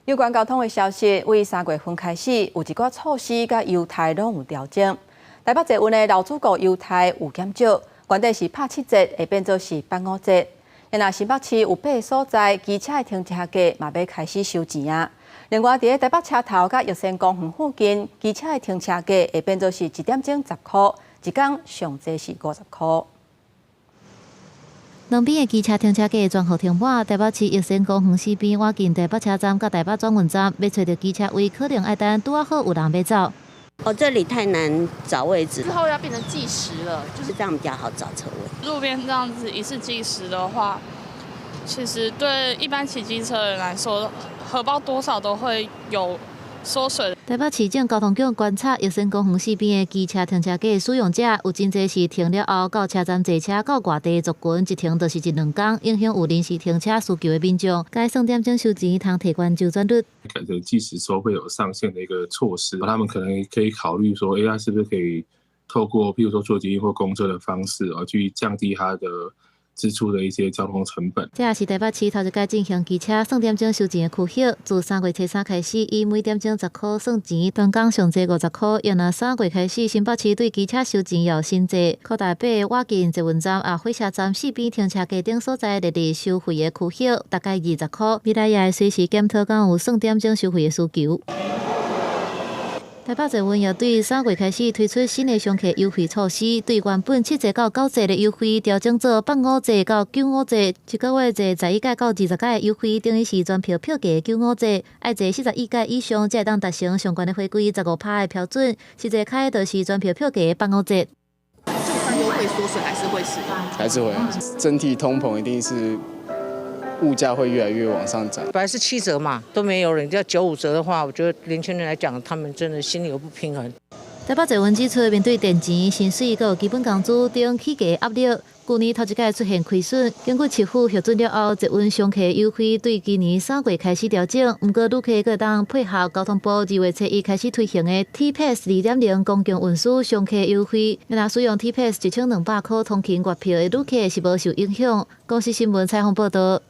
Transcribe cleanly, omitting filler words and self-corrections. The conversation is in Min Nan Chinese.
有關交通的消息，為3月份開始，有一寡措施佮優待攏有調整。台北捷運的樓主閣優待有減少，原底是拍7折，會變做是八五折。若新北市有八个所在，機車的停車價嘛欲開始收錢啊。另外，佇咧台北車頭佮玉山公園附近，機車的停車價會變做是一點鐘10箍，一工上濟是50箍。兩邊的機車停車價全予停滿，台北市玉山公園四邊倚近台北車站佮台北轉運站，欲揣著機車位可能愛等拄仔好有人欲走。哦，這裡太難找位置，之後要變成計時了，就是這樣比較好找車位。路邊這樣子一次計時的話，其實對一般騎機車的人來說，荷包多少都會有縮水。台北市政交通局觀察玉山公園四邊的機車停車格使用者，有真濟是停了後到車站坐車到外地族群，一停就是一兩工，影響有臨時停車需求的民眾。改算點鐘收錢，通提懸周轉率。改成計時收費有上限的一個措施，他們可能可以考慮說，欸，是不是可以透過譬如說坐捷運或公車的方式，而去降低它的支出的一些交通成本。這也是台北市頭一擺進行機車算點鐘收錢的區域，自3月初3開始，以每點鐘10箍算錢，全工上濟50箍。猶若3月開始，新北市對機車收錢有新制，擴大八个倚近捷運站啊火車站四邊停車格等所在列入收費的區域，大概20箍。未來也會隨時檢討，敢有算點鐘收費的需求。台北捷運也對3月開始推出新的商客優惠措施，對原本7折到9折的優惠調整做八五折到九五折，一個月坐11改到20改的優惠，等於是全票票價九五折。愛坐41改以上，才會當達成上懸的回歸15%的標準，實際開就是全票票價八五折。就算優惠縮水，還是會使用？還是會，整體通膨一定是物價會越來越往上漲。本來是7折嘛，都沒有人要95折的話，我覺得年輕人來講，他們真的心裡有不平衡。台北捷運指出，面對電錢、薪水閣基本工資等起價壓力，舊年頭一擺出現虧損。經過市府核准了後，捷運商客優惠對今年3月開始調整。毋過旅客閣會當配合交通部2月初1開始推行的 T Pass 2.0公共運輸商客優惠。若使用 T Pass 1200箍通勤月票的旅客是無受影響。公視新聞採訪報導。